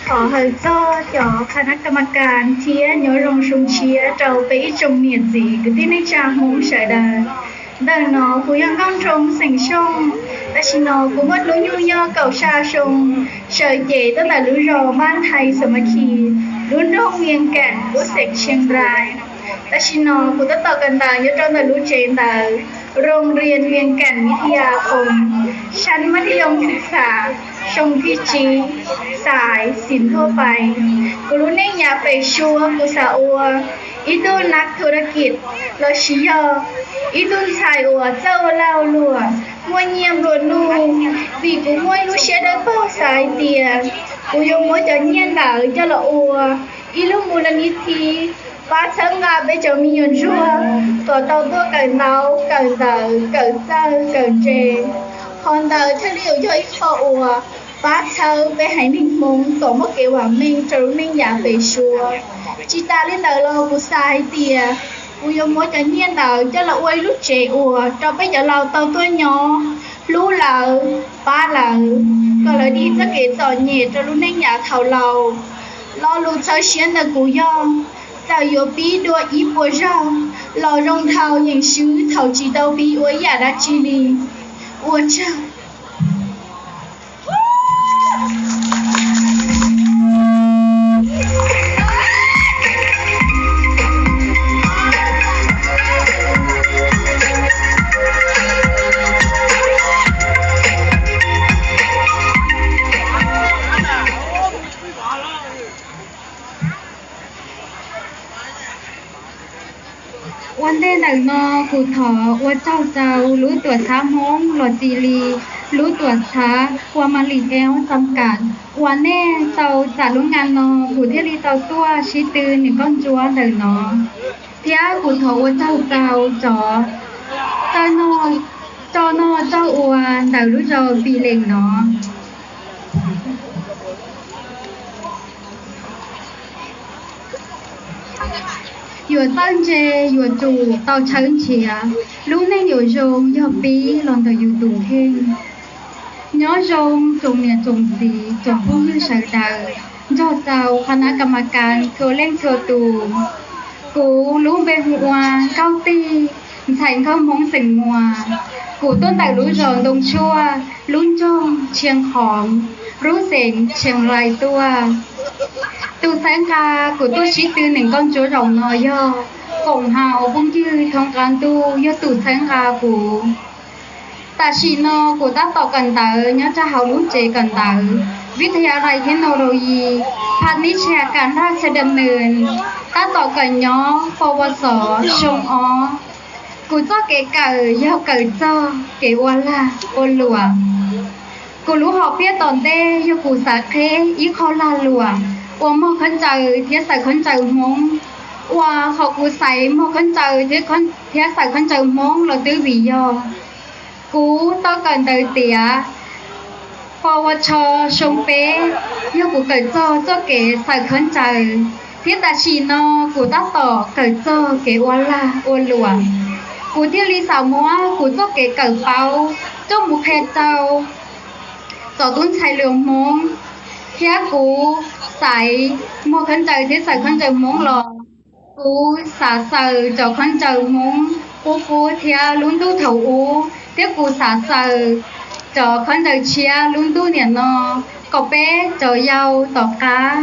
Thov hawm txog cov khas nas ka ma kas thiab nyob zoo xyoo tshiab rau peb ib tsoom niam txiv kwv tij neej tsa Hmoob sawv daws. Ntawm no kuv yog Nkauj Nroo xeem Xyooj. Tam sim no kuv muaj hnub nyoog yog kaum xya xyoo, sawv cev tuaj ntawm lub zos Npaj Nthais Xas Mas Khis, lub nroog Vias Kam, lub xeev Tsheej Rais. Tam sim no kuv tab tom kawm ntawv nyob rau ntawm lub tsev ntawv Rooj Rias Vias Kam Vij Thas Yas Khoos, sab maj thij yoo xwm txhas, xyoo thib tsib, xais xis nthua pais. Kuv lub neej yav pem suab kuv xav ua ib tug nas thu ra kis lossis yog ib tug ntxhais uas txawj ua lag luam, muaj nyiaj nplua nuj, vim kuv muaj ib lub siab dawb paug xav hais tias kuv yuav muab cov nyiaj ntawd coj los ua ib lub mus la ni thib pab txhawb nqa peb cov me nyuam ntsuag kom tau tuaj kawm ntaub kawm ntawv kawm txawj kawm ntse. Qhov ntawd thiaj li yuav yog ib qho uas pab txhawb peb haiv neeg Hmoob kom muaj kev vam meej rau lub neej yav pem suab. Tsis tas li ntawd los kuv xav hais tias kuv yuav muab cov nyiaj ntawd coj los ua ib lub tsev uas rau peb cov laus tau tuaj nyob hlub lawv, pab lawv, kom lawv dim txoj kev txom nyem rau lub neej yav thaum laus. Lo lus txhawb siab ntawm kuv yog, txawm yuav pib dua ib puas zaug los zoo dhau yeem swb thaum tsis tau pib ua ib yam dab tsi li. Ua tsaug. Ua ntej ntawm no kuv thov ua tsaug rau lub tuam txhab Hmoob los txis li lub tuam txhab Huas Mas Lis Eos Xam Kam uas nej tau txais lub nqa no kuv thiaj li tau tuaj sib tw nws nkauj ntsuab ntawm no. Thiab kuv thov ua tsaug rau cov txawj noj, txawj noj txawj ua ntawm lub zos Npis Lees no. Yuav txawj ntse yuav tsum tau tshawb nrhiav, lub neej yuav zoo yog pib los ntawm yus tus kheej. Nyob zoo tsoom niam tsoom txiv tsoom phooj ywg sawv daws, nrog rau qhov nav kas mas kas txhua leej txhua tus. Kuv lub npe hu ua Nkauj Tij, ntxhais nkauj Hmoob xeem Muas. Kuv tuaj ntawm lub zos Ntoo Tshuaj, lub nroog Tshiab Khoov, lub xeev Tsheej Lais tuaj. Tus txhawb nqa kuv tuaj sib tw nws nkauj ntsuab zaum no yog Koom Haus Phooj Ywg Thoob Qab Ntuj yog tus txhawb nqa kuv. Tam sim no kuv tab tom kawm ntawv nyob rau hauv lub tsev kawm ntawv Vij Thas Yas Lais Thib Nau Lus Yis, Phas Nib Tshia Kas Laj Txha Dam Nws, tab tom kawm nyob Pov Vas Xov xyoo ob. Kuv txoj kev kawm yog kawm txog kev ua lag ua luam. Kuv lub hom phiaj tom ntej yog kuv xav qheb ib qho lag luam uas muag khaub ncaws thiab xaws khaub ncaws Hmoob. Uas qhov kuv xaiv muag khaub ncaws thiab xaws khaub ncaws Hmoob los twb vim yog kuv tau kawm ntawv tiav Pov Vas Tsho xyoo peb, yog kuv kawm txog txoj kev xaws khaub ncaws, thiab tam sim no kuv tab tom kawm txog kev ua lag ua luam. Kuv thiaj li xav muab kuv txoj kev kawm paub coj mus qhia rau cov tub ntxhais hluas Hmoob, thiab kuv xaiv muag khaub ncaws thiab xaws khaub ncaws Hmoob los kuv xav xaws cov khaub ncaws Hmoob qub qub thiab lub ntuj thaum ub, thiab kuv xav xaws cov khaub ncaws tshiab lub ntuj niam no, kom peb cov yau tom qab,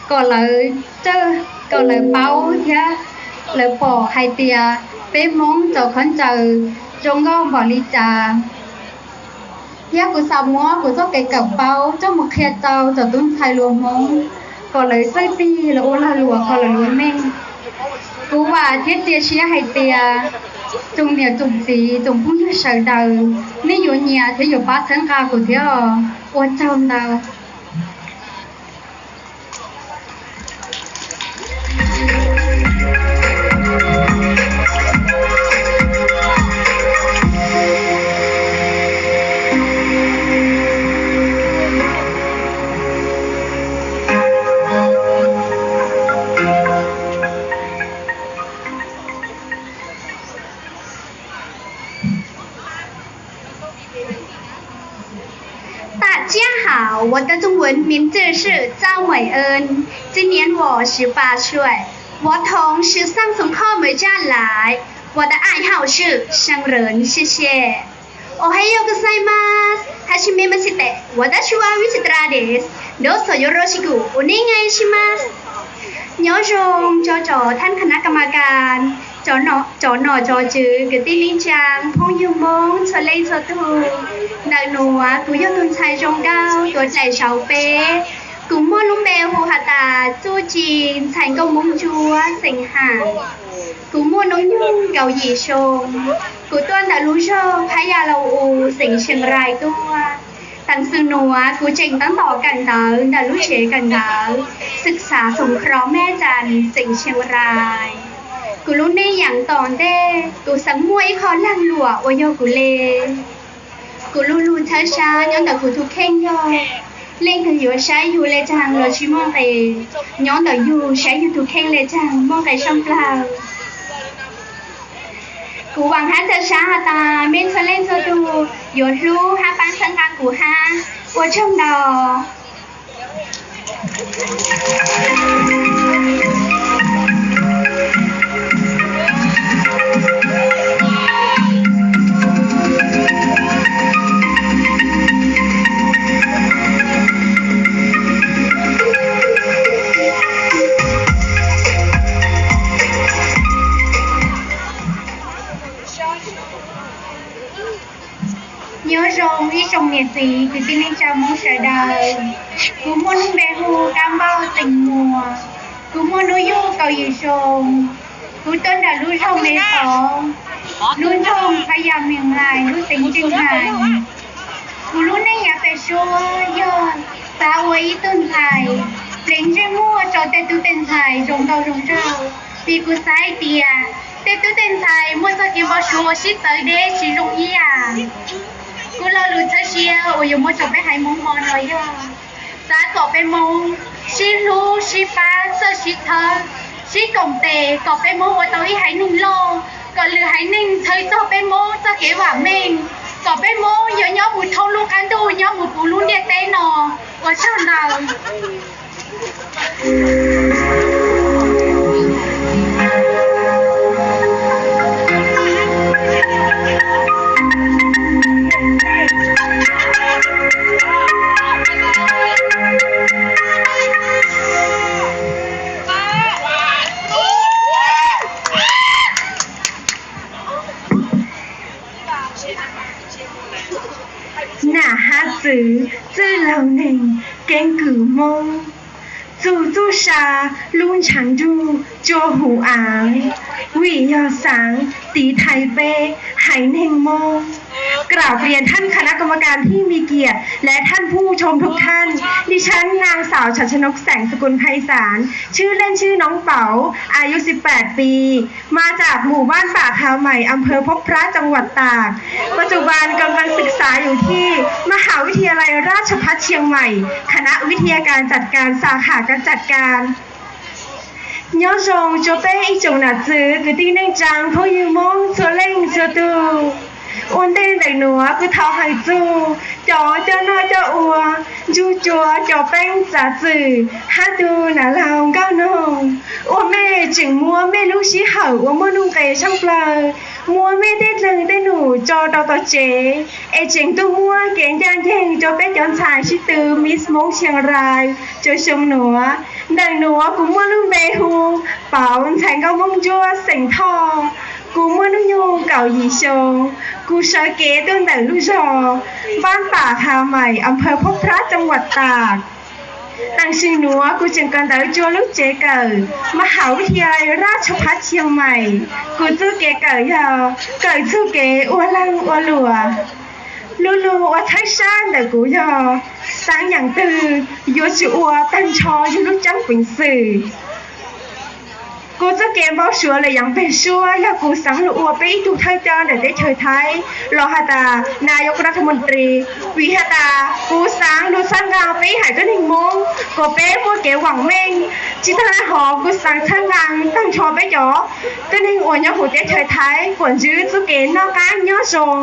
kom lawv, kom lawv paub thiab lawv pom hais tias peb Hmoob cov khaub ncaws zoo nkauj npaum li cas. Thiab kuv xav muab kuv txoj kev kawm paub coj mus qhia rau cov tub ntxhais hluas Hmoob, kom lawv txawj tig los ua lag luam kom lawv luag meej. Kuv vam thiab cia siab hais tias tsoom niam tsoom txiv tsoom phooj ywg sawv daws, nej yuav nyiam thiab yuav pab txhawb nqa kuv thiab os. Ua tsaug ntau. 大家好，我的中文名字是赵美恩，今年我十八岁，我同时上中学没下来，我的爱好是生人，谢谢。 Ohayou gozaimasu, ha si me ma si te, watashi wa Wicitra desu, dozo yoroshiku onegai shimasu. Nyob zoo rau cov thab khana kama kas, cov nom cov tswv, kwv tij neej tsaa, phooj ywg Hmoob txhua leej txhua tug. Ntawm nuav kuv yog tug ntxhais zoo nkauj tuav dlaim saud peb. Kuv muaj lub npe hu has tas Txuj Ci, ntxhais nkauj Moob Ntsuab, xeem Ham. Kuv muaj hnub nyoog kaum yim xyoo. Kuv tuaj ntawm lub zog Phab Yas Laus Us, xeem Sias Rais tuaj. Taam sim nuav kuv tseem taab tom kawm ntawv ntawm lub tsev kawm ntawv xwm xav xoom kro mej tas xeem Sias Rais. Kuv lub neej yaam tom ntej kuv xaav muaj ib qho laag luam uas yog kuv le. Kuv lu lug txhawb sab nyob ntawm kuv tug kheej yog, leej twg yuav saib yug le caag los tsi muaj nqe, nyob ntawm yug saib yug tug kheej le caag muaj nqe sab plawg. Kuv vaam hab txhawb sab has tas mej txhua leej txhua tug yuav hlub hab paab txhawb nqaa kuv hab. Ua tsaug ntau. Nyob zoo ib tsoom niam txiv kwv tij neej tsaa Moob sawv daws. Kuv muaj lub npe hu Kab Npauj xeem Muas. Kuv muaj hnub nyoog kaum yim xyoo. Kuv tuaj ntawm lub zog Me Xov, lub nroog Phab Yas Mees Lais, lub xeev Ceeb Hais. Kuv lub neej yav pem suab yog xav ua ib tug ntxhais pleev ntsej muag rau tej tub tej ntxhais zoo nkauj zoo nraug, vim kuv xav hais tias tej tub tej ntxhais muaj txoj kev npau suav sib txawv deb tsis zoo ib yam. Kuv lo lus txhawb siab uas yuav muab rau peb haiv Moob hmo no yog xav kom peb Moob sib hlub sib pab txawj sib thawb, sib koom tes kom peb Moob ua tau ib haiv neeg loj, kom lwm haiv neeg ntxhawb txog peb Moob txoj kev vam meej, kom peb Moob yuav nyob mus thoob lub qab ntuj nyob mus puv lub ntiaj teb no. Ua tsaug ntau. Nam hab txwv txwj laug neeg keeb kwm Moob, txug txuj sa lub ntshav ntuj cua huv av, vim yog xaav tiv thaiv peb haiv neeg Moob. กราบเรียนท่านคณะกรรมการที่มีเกียรติ และท่านผู้ชมทุกท่าน ดิฉันนางสาวฉัตรชนก แสงสกุลไพศาล ชื่อเล่นชื่อน้องเป๋า อายุสิบแปดปี มาจากหมู่บ้านป่าคาใหม่ อำเภอพบพระ จังหวัดตาก ปัจจุบันกำลังศึกษาอยู่ที่มหาวิทยาลัยราชภัฏเชียงใหม่ คณะวิทยาการจัดการ สาขาการจัดการ Nyob zoo rua peb ib tsoom nam txwv kwv tij neej tsaa phooj ywg Moob txhua leej txhua tug. Ua ntej ntawm nuav kuv thov hais txug cov coj noj coj ua, ntsug cua cov peeb txav txwm hab tug nam laug nkauj noog, ua mej tseem muab mej lub sij hawm uas muaj nuj nqes tshaaj plawg, muab mej tej dlaag tej num tso rau tom tsev, es tseem tuaj muab kev ncaj nceeg rua peb cov ntxhais sib tw Miss Moob Sias Rais rua xyoo nuav. Ntawm nuav kuv muaj lub npe hu Pauv, ntxhais nkauj Moob Ntsuab, xeem Thoj. Kuv muaj nub nyoog kaum yim xyoo. Kuv sawv kev tuaj ntawm lub zog Npab Pam Hav Maim, อำเภอพบพระ จังหวัดตาก. Tam sim nuav kuv tseem kawm ntawv rua lub tsev kawm มหาวิทยาลัยราชภัฏเชียงใหม่. Kuv txuj kev kawm yog kawm txuj kev ua leeg ua luam. Lu lug ua txhawb sab ntawm kuv yog xaav yaam twg yuav tsum ua taag nrho yug lub caab peev xwm. Kuv txuj kev npau suav lawm yaav peg suab yog kuv xaav lug ua peb ib tug thawj coj ntawm teb chaws Thaib los has tas นายกรัฐมนตรี, vim has tas kuv xaav lug txhawb nqaa peb ib haiv tuab neeg Moob kom peb muaj kev vaam meej. Tsi taag le hov kuv xaav txhawb nqaa taag nrho peb cov tuab neeg uas nyob huv teb chaws Thaib kuas ntswb txuj kev noj qaab nyob zoo.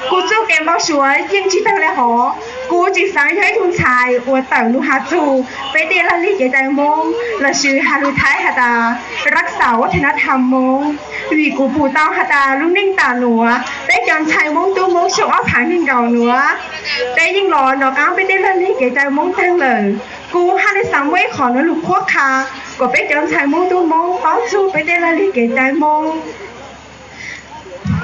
Kuv txuj kev npau suav yeej tsi taag le hov, Kuv tsis xaav yog ib tug ntxhais uas tawm lug has txug peb tej laj lig kev cai Moob lossis has lug Thaib has tas รักษาวัฒนธรรม Moob, vim kuv pum tau has tas lub neej tam nuav peb cov ntxhais Moob tub Moob xyoo ob phaav neeg nkaus nuav, peb yeej los nov qaab peb tej laj lig kev cai Moob taag lawm. Kuv haj le xaav muaj ib qho nuav lug qhuab qha kom peb cov ntxhais Moob tub Moob paub txug peb tej laj lig kev cai Moob.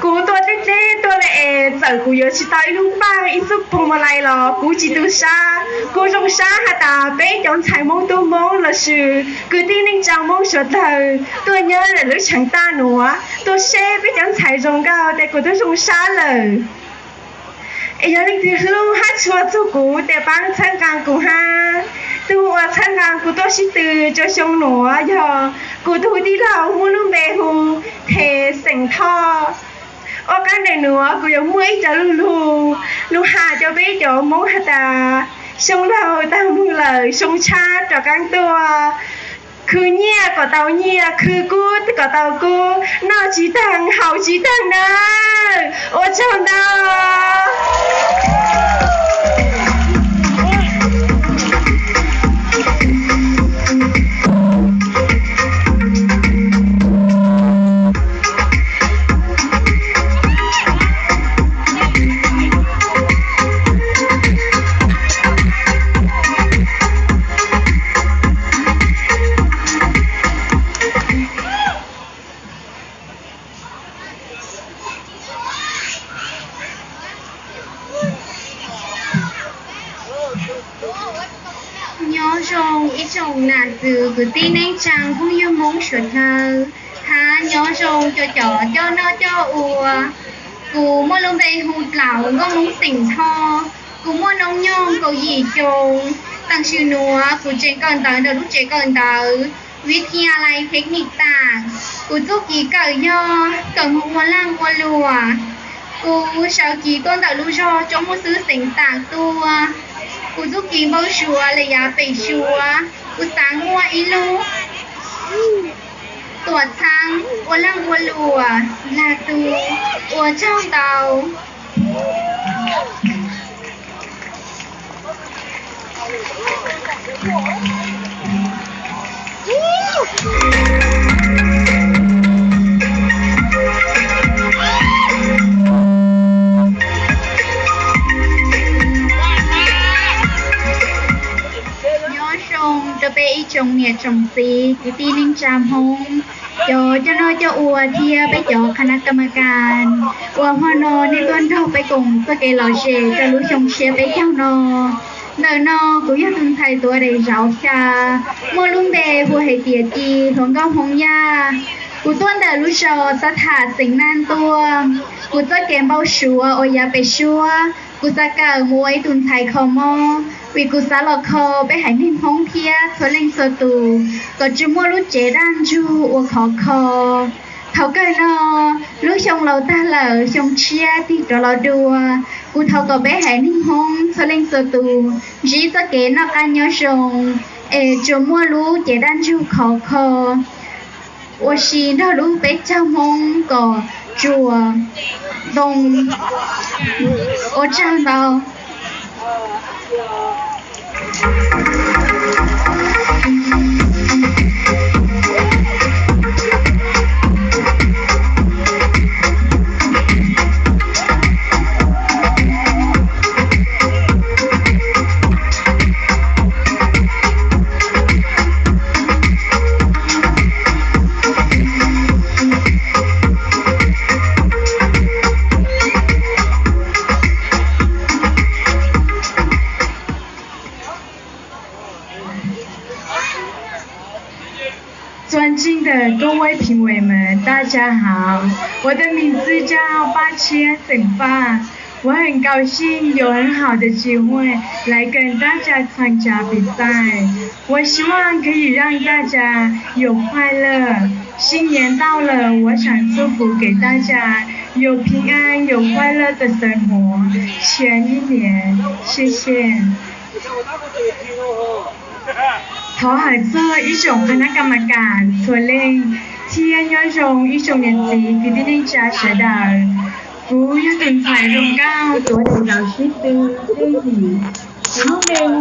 Kuv tuaj dleb dleb tuaj le es txawm kuv yuav tsis tau ib lub npaaj ib txuj poog ma lais los kuv tsis tu sab. Kuv zoo sab has tas peb cov ntxhais Moob tub Moob lossis kwv tij neej tsaa Moob suav dlawg tuaj nyob lawm lub tsheev taj nuav tuaj saib peb cov ntxhais zoo nkauj tes kuv tub zoo sab lawm. Es yog leej twg hlub hab tshua txug kuv tes paab txhawb nqaa kuv hab. Tug uas txhawb nqaa kuv tuaj sib tw rua xyoo nuav yog kuv tug tij laug muaj lub npe hu Them Xeem Thoj. Ua qaab ntawm nuav kuv yuav muaj ib co lug lug lug has rua peb cov Moob has tas, xyoo laug taag moog lawm xyoo tshab rov qaab tuaj. Khwv nyiaj kom tau nyiaj, khwv kub kom tau kub, noj tsis taag haus tsis taag nawb. Ua tsaug ntau. Nyob zoo ib tsoom nam txwv kwv tij neej tsaa phooj ywg Moob suav dlawg, hab nyob zoo cov coj noj coj ua. Kuv muaj lub npe hu Dlaus Nkauj Moob xeem Thoj. Kuv muaj noob nyoog kaum yim xyoo. Taam sim nuav kuv tseem kawm ntawv ntawm lub tsev kawm ntawv Viv Thia Lais Thej Nim Tam. Kuv txuj kev kawm yog kawm moog ua laaj ua luam. Kuv sawv kev tuaj ntawm lub zog Tsoob Muaj Xwb xeev Tam tuaj. Kuv txuj kev npau suav le yav pem suav, kuv xaav muaj ib lub tuam txhaab ua laaj ua luam lag tug. Ua tsaug ntau. Nyob zoo rau peb ib tsoom niam tsoom txiv kwv tij neej tsa Hmoob, cov coj noj coj ua thiab peb cov khas nas kas mas kas uas hmo no nej tuaj nrog peb koom txoj kev lom zem rau lub xyoo tshiab peb caug no. Ntawm no kuv yog tus ntxhais tuav daim zauv xya, muaj lub npe hu hais tias Ci hluas nkauj Hmoob Yaj. Kuv tuaj ntawm lub zos Xab Tham xeev Naj tuaj. Kuv txoj kev npau suav uas yav pem suab, kuv xav kawm mus ua ib tug ntxhais kho mob, vim kuv xav los kho peb haiv neeg Hmoob thiab txhua leej txhua tus kom tsi muaj lub cev daj ntsug uas khov kho. Thaum kawg no, lub xyoo laus tag lawm xyoo tshiab tig rov los dua, kuv thov kom peb haiv neeg Hmoob txhua leej txhua tus ntsib txoj kev noj qab nyob zoo, es tsuas muaj lub cev daj ntsug khov kho, ua si nrog lub peb caug Hmoob kom tsuas ntoo. Ua tsaug ntau.尊敬的各位评委们，大家好，我的名字叫八千沈发，我很高兴有很好的机会来跟大家参加比赛。我希望可以让大家有快乐。新年到了，我想祝福给大家有平安、有快乐的生活，全一年。谢谢。 Thov hawm txog ib tsoom khas nas kas mas kas txhua leej, thiab nyob zoo ib tsoom niam txiv kwv tij neej tsa sawv daws. Kuv yog tus ntxhais zoo nkauj tuav daim zam sib tw, kuv lub npe hu